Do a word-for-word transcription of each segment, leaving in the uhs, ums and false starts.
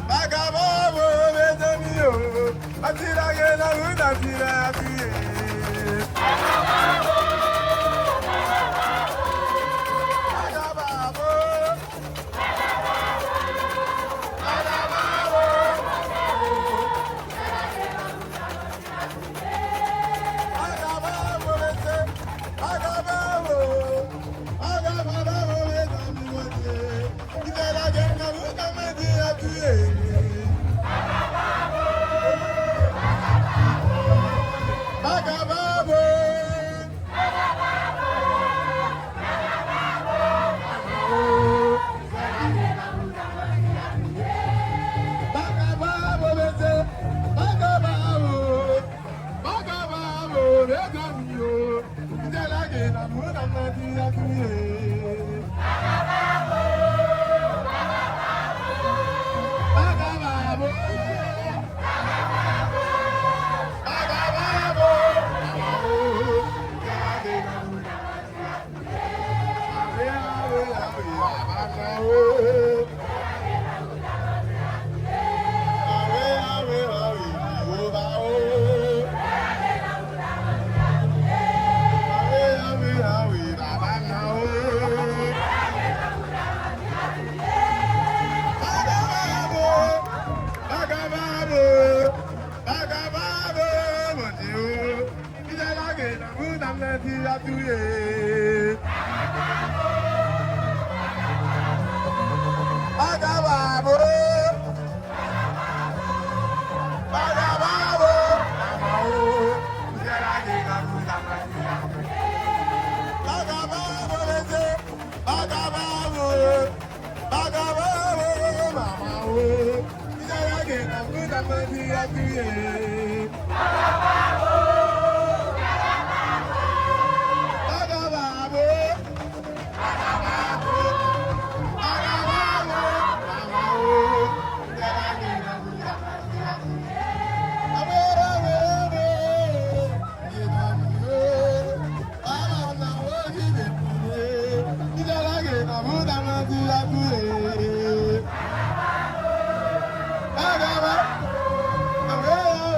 Bagabon, mezanmi yo, pati lage nan wout, pati la kriye. Bagabon, bagabon, bagabon, mesye, bagabon, bagabon, mezanmi, mesye. Kite lagè nan wout, bandi ap touye. Bagabon! Bagabon, mesye! Bagabon! Bagabon, mezanmi yo! Kite lagè nan wout, bandi ap touye. Bagabon! Bagabon! Bagabon! Awe, awe, awe, awe, awe. Awe, awe, awe, Jewova o. Awe, awe, awe, Baba nan o. Bagabon, bagabon, bagabon, Bondye o. Kite lagè nan wout, bandi ap touye. Bagabon! Bagabon! Kite lagè nan wout, bandi ap touye. Bagabon, mesye! Bagabon! Bagabon, mama o. Kite lagè nan wout, bandi ap touye. Bagabon, bagabon, bagabon, mama o. Kite lagè nan wout, bandi ap touye. Awe, awe, awe.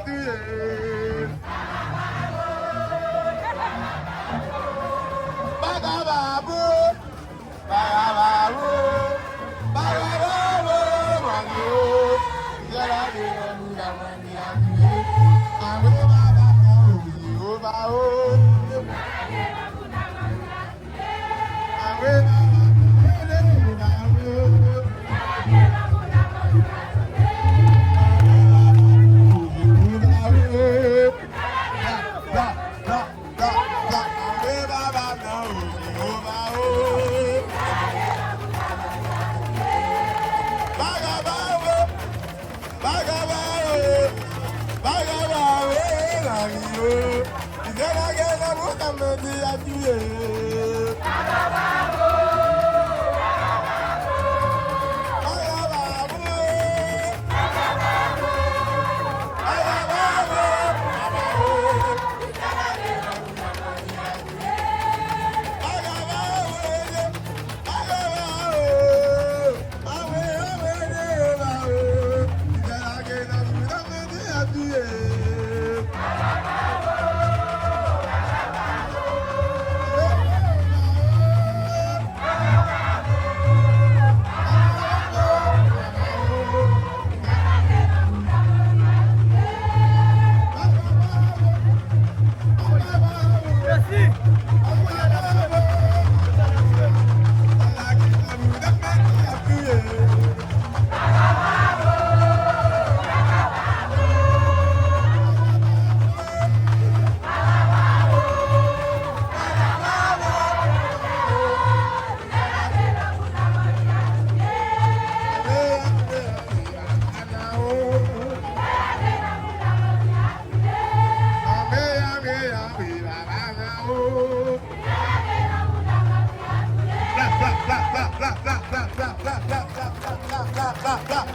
Touye. Bagababo. Bagababo. Bagababo. Mami o. Jè la de mami la mami a touye. Awe baba o. Jewova o. Bagababo, bagababo, bagababo, lari yo. Misye lage nan bouda mandi a touye. Bagababo, bagababo,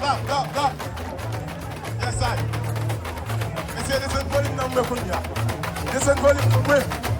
bagababo. Yes I. Mesye, desann volim nan mwen kounye a. Desann volim nan mwen.